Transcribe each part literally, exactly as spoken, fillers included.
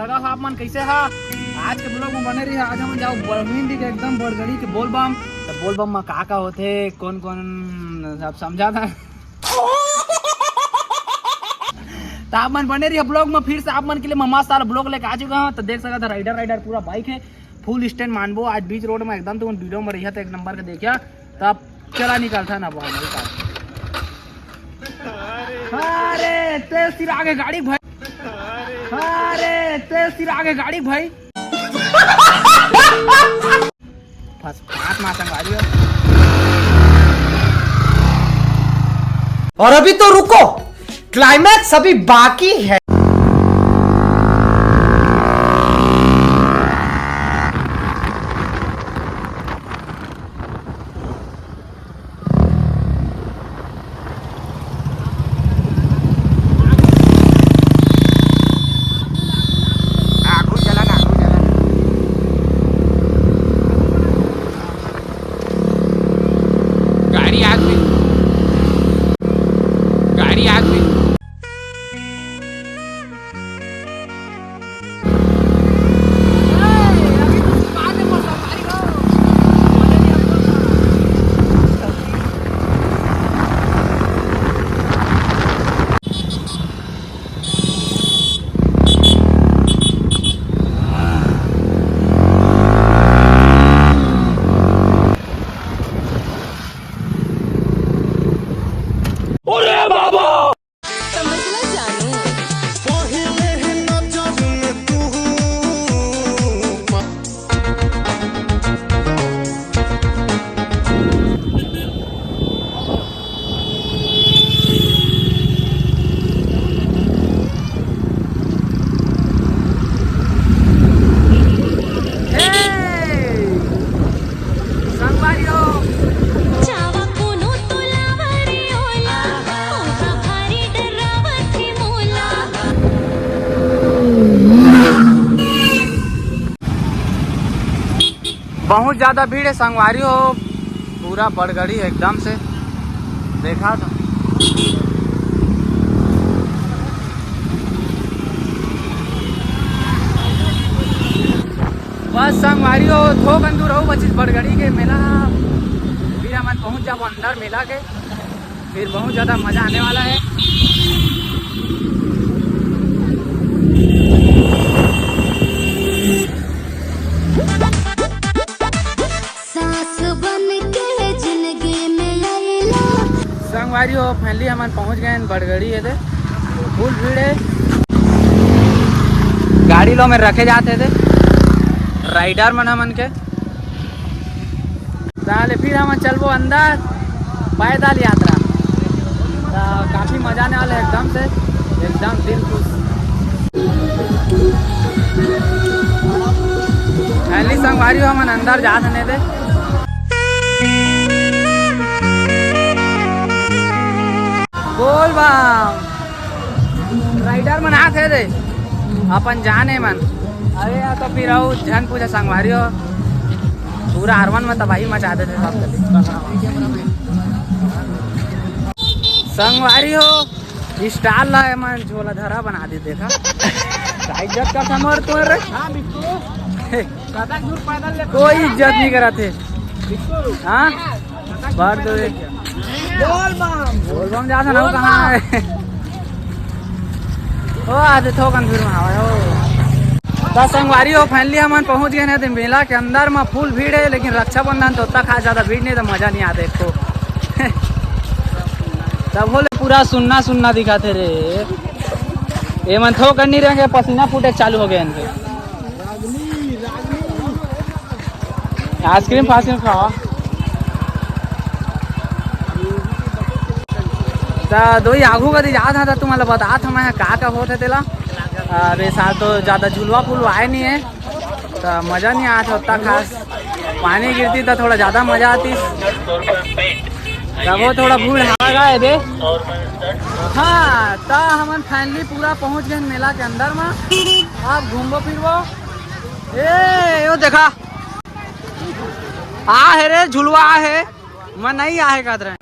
लगा हो आप मन कैसे हा? आज के ब्लॉग में बने रही। आज हम जाओ बरहिंडी के एकदम बड़गड़ी के बोलबम। तो बोलबम में का का होथे, कौन कौन, सब समझा था। तो आप मन बने रही ब्लॉग में। फिर से आप मन के लिए मैं मस्त सारा ब्लॉग लेके आ चुका हूँ। तो देख सकत हा राइडर राइडर पूरा बाइक है, फुल स्टैंड मानबो। आज बीच रोड में एकदम तुमन वीडियो में रहिया तो एक नंबर के देखिया। तो अब चला निकलता ना बाहर। अरे तेज सिरा के गाड़ी भाई, अरे तेज सिरा के गाड़ी भाई। फस फाट मार संगवारी हो। और अभी तो रुको, क्लाइमैक्स अभी बाकी है। आगू चला ना, आगू चला। गाड़ी आ गई, गाड़ी आ गई। समझला जानू। संगवारी हो। चावा कोनो तोला वरी ओला, ओहा भारी डरावत हे मोला। बहुत ज्यादा भीड़ है संगवारी हो, पूरा बड़गड़ी है एकदम से। देखा तो बस संगवारी हो, थोकन दूर हो बचिस बड़गड़ी के मेला। फिर हमन पहुंच जाबो अंदर मेला के, फिर बहुत ज्यादा मजा आने वाला है। सास बन के जिंदगी में आइला। संगवारी हो, फाइनली हमन पहुंच गए हैं बड़गड़ी। ये दे फुल भीड़ है, गाड़ी लो में रखे जाते थे राइडर मन हमन के। ताले फिर हमन चलबो अंदर पैदल यात्रा। त काफी मजा आने वाला है एकदम से, एकदम दिल खुश। फाइनली संगवारी हो, हमन अंदर जात हन दे। बोल बम। राइडर मन आत हे दे, अपन जाने मन। अरे यार, तो फिर आओ, झन पूछा संगवारी हो, पूरा आर वन में तबाही मचा देते सब। संगवारी हो, स्टार ला एमन झोला धरा बना दे, देखा। का इज्जत करता मोर तोर रे? हाँ, बिट्टू। ज्यादा दूर पैदल ले कोई इज्जत नहीं करा थे। बिट्टू। हाँ? ज्यादा दूर बाहर तो पैदल ले। बोल बम। बोल बम जाता ना, बोल कहाँ बम। है? ओ, आज थोकन भीड़ में आवा हो। त संगवारी हो, फाइनली हमन पहुंच गए हैं मेला के अंदर में। फुल भीड़ है, लेकिन रक्षाबंधन तो उतना खास ज्यादा भीड़ नहीं, तो मजा नहीं आता एको। तब बोले पूरा सुन्ना सुन्ना दिखा थे रे। ये मन थोकन नहीं रहेंगे, पसीना फूटे चालू हो गए इनके। आइसक्रीम फाइसक्रीम खावा। त दोई आगू कती जात हा, त तुम्हाला बतात हा मैं का का होत हे तेला। अरे साल तो ज्यादा झुलवा पुलवा आए नहीं है, त मजा नहीं आत हा उतना खास। पानी गिरती त थोड़ा ज्यादा मजा आती। तब वो थोड़ा भूड़ हवा गा हे बे। हाँ, त हमन फाइनली पूरा पहुंच गए मेला के अंदर में। अब घूमबो फिरबो। ए, यो देखा, आ हे रे झुलवा, आ हे। मैं नहीं आ हे कहत रहे,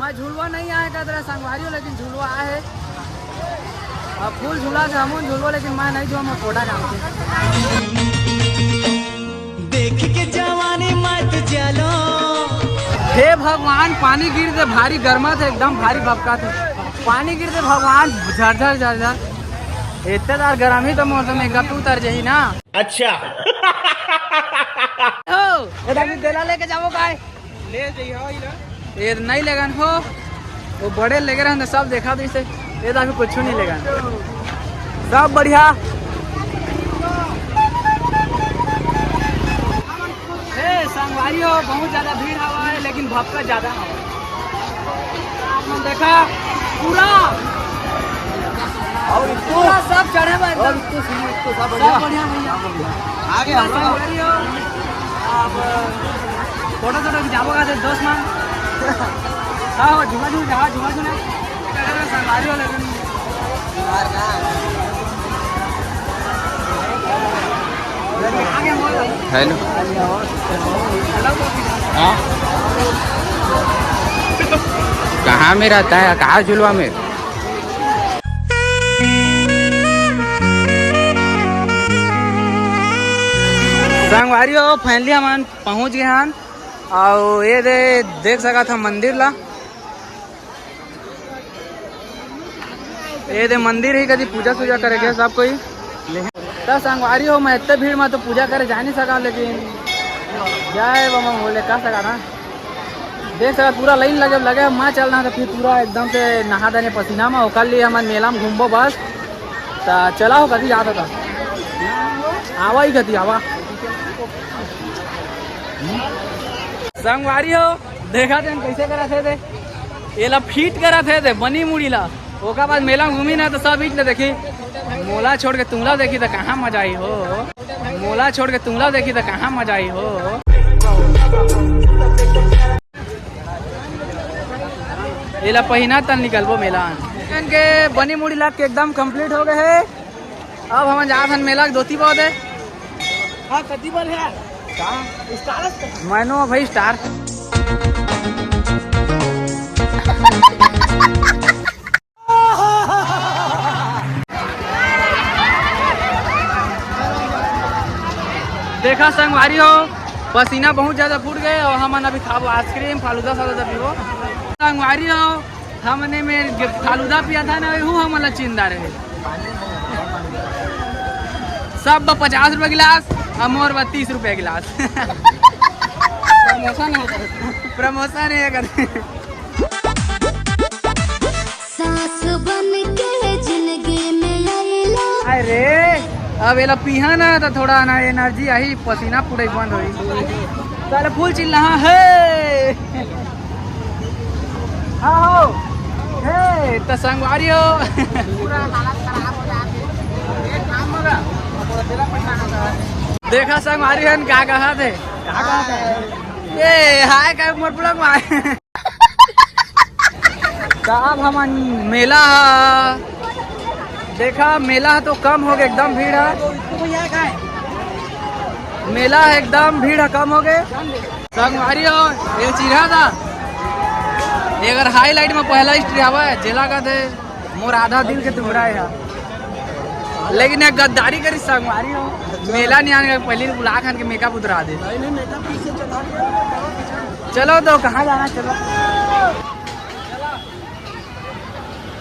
मैं झुलवा नहीं आ हे कहत रहे संगवारी हो, लेकिन झुलवा आ हे। अब फूल झूला से हमन झूलबो, लेकिन मैं नहीं झूलूं, मैं फोटा काम के। देख के जवानी मत जलो। हे भगवान, पानी गिर दे, भारी गर्मा थे, एकदम भारी भपका थे। पानी गिर दे भगवान, झरझर झरझर। इतने तार गरम ही तो मौसम है, गप उतर जही ना। अच्छा। ओ, ए दादी, देला लेके जाबो काय? ले जइहा इला। ये नहीं लेगन हो, वो बड़े लेगे रहन तो सब देखा तो इसे, ये तो अभी कुछ नहीं लेगन। सब बढ़िया। ए, संगवारी हो, बहुत ज्यादा भीड़ हवा है, लेकिन भक्का ज्यादा हवा है। आप मन देखा, पूरा, और इसको, पूरा सब चढ़े हुए हैं। और इसको सुनिए, इसको सब सब बढ़िया। बढ़िया भैया। आगे हम लोग। संगवारी हो, अब फोटो सोटो खिंचाबो का दोस्त मन। हाँ, झूमा झूम, हाँ, झूमा झूम। संगवारी हो, लेकिन हेलो। हाँ? कहाँ में रहता है, कहाँ झुलवा में? संगवारी हो, finally हमन पहुँच गए हन। अउ ये दे देख सकत ह मंदिर ला। ये दे मंदिर ही, कदी पूजा सूजा करे गए सब कोई। त संगवारी हो, मैं इतने भीड़ में तो पूजा करे जा नहीं सका, लेकिन जय बाबा भोले कह सका ना। देख सका पूरा लाइन लगे लगे, मैं चल रहा था, फिर पूरा एकदम से नहा धने पसीना में, ओकर लिए हमन मेला में घूमबो बस। त चला हो, कदी जात होता, आवा ही कदी आवा। संगवारी हो, देखा थे हम कैसे करा थे दे। एला फिट करा थे दे, बनी मुड़ी ला। ओकर बाद मेला में घूमी ना तो सब बीच ले देखी। मोला छोड़ के तुमला देखी तो कहाँ मजा आई हो। मोला छोड़ के तुमला देखी तो कहाँ मजा आई हो। एला पहिना तन निकलबो मेला। के बनी मुड़ी ला के एकदम complete हो गए है। अब हमन जात हन मेला के धोती बहुत है। हाँ, कति बार है? का? Star है। मैनो भाई star। देखा संगवारी हो, पसीना बहुत ज्यादा फूट गए और हमन अभी खाबो ice cream, फालूदा सालूदा पीबो। संगवारी हो, हमने में फालूदा पिया था ना, वो हमन ला चिंदा रहे। सब बा पचास रुपया गिलास, और मोर बा तीस रुपया गिलास। Promotion है। Promotion है कर। सास बन के जिंदगी में आइला। अरे, अब एला पीहा ना तो थोड़ा ना energy आही, पसीना पूरा बंद होई। चल फूल चिल्ला, हाँ, हे। हाँ हो। हे, त संगवारी हो। पूरा हालत खराब हो जाती है। एक काम होगा। देखा संगवारी हन का कहा थे? का कहा थे? ए, हाय का मोर ब्लॉग में। त अब हमन मेला ह, देखा मेला ह तो कम हो गए, एकदम भीड़ है। मेला ह एकदम भीड़ है, कम हो गए। संगवारी हो, ये चिढ़ा था। ये अगर highlight में पहला history आवा है, जेला का थे मोर आधा दिल के टुकड़ा है। लेकिन एक गद्दारी करी संगवारी हो, मेला नहीं आने का पहले बुला खान के मेकअप उतरा दे। चलो तो कहाँ जाना, चलो।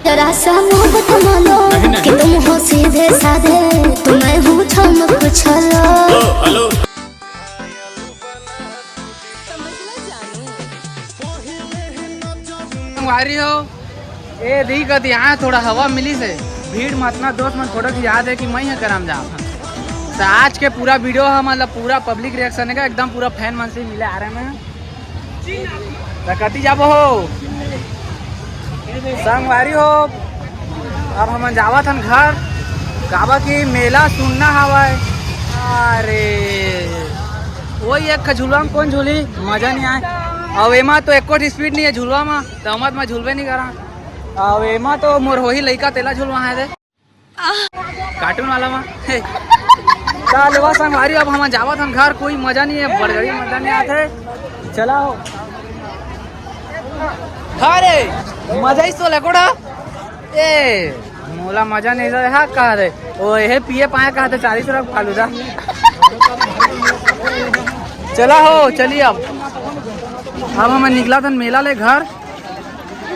जरा सा मोहब्बत मानो कि तुम हो सीधे साधे, तो मैं हूँ छमक छलो। संगवारी हो, ए दी कत यहाँ थोड़ा हवा मिली से, भीड़ में अतना दोस्त मन फोटो खिंचा दे कि मैं यहाँ करम जात हन। तो आज के पूरा वीडियो ह मतलब पूरा public reaction है, एकदम पूरा fan मन से मिले आ रहे हैं। त कति जाबो हो? संगवारी हो, अब हमन जावत हन घर, काबर कि मेला सुनना हवय। अरे, वही एक झुलवा में कौन झूली, मजा नहीं आए। अब एमा तो एको speed नहीं है झुलवा में, त हमत मैं झुलबे नहीं करा। अब एमा तो मोर होही लइका, तेला झुलवा है दे। Cartoon वाला मा। हे। त लेवा संगवारी, अब हमन जावत हन घर, कोई मजा नहीं है, बड़गड़ी मजा नहीं आते। चलाओ। अरे, मजा ही तो लेकोड़ा। ए, मोला मजा नहीं रहे हा कहा रहे, ओ हे पिए पाए कहा थे चालीस रुपया फालूदा। चला हो, चलिए अब। अब हम निकला थन मेला ले घर,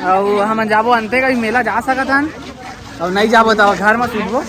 अउ हम जाबो अंते का भी मेला जा सकत हन, अउ नहीं जाबो तो घर में सुतबो।